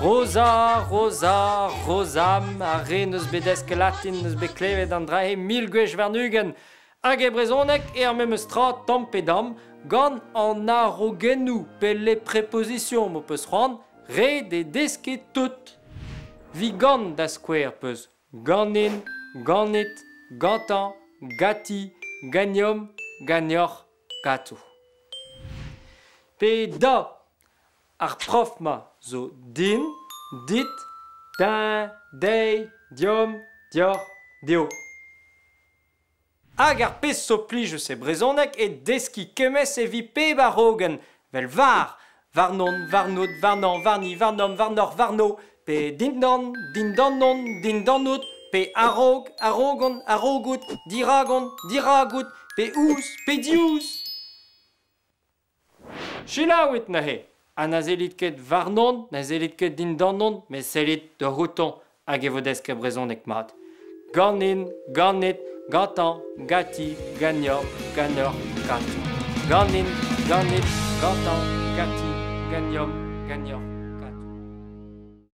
Rosa, Rosa, Rosam, ar re n'eus bet desket latin n'eus bet klevet an dra-se 1000 gwech warn-ugent. Hag e brezhoneg eo ar memes tra tamm pe damm gant an arogennoù pe les prépositions m'ho peus c'hoant, ret eo deskiñ tout. Vi gant da skouer peus ganin, ganit, gantañ, ganti, ganeomp, ganeoc'h, ganto. Pe da ar prof-mañ zo din, dit, din, dezhi, deomp, deoc'h, dezho. Hag ar pezh zo plijus e brezhoneg eo deskiñ kemmes evit pep a-raogenn, 'vel war, warnon, warnout, warnañ, warni, warnomp, warnoc'h, warno, pe dindan, dindanon, dindanout, pe a-raok, a-raogon, a-raogout, diragon, diragout, pe ouzh, pe diouzh. Selaouit neuze ha na sellit ket warnon, na sellit ket dindanon, met sellit doc'houtoñ hag e vo desket brezhoneg mat. Ganin, ganit, gantañ, ganti, ganeoc'h, ganeoc'h, ganto. Ganin, ganit, gantañ, ganti, ganeomp, ganeoc'h.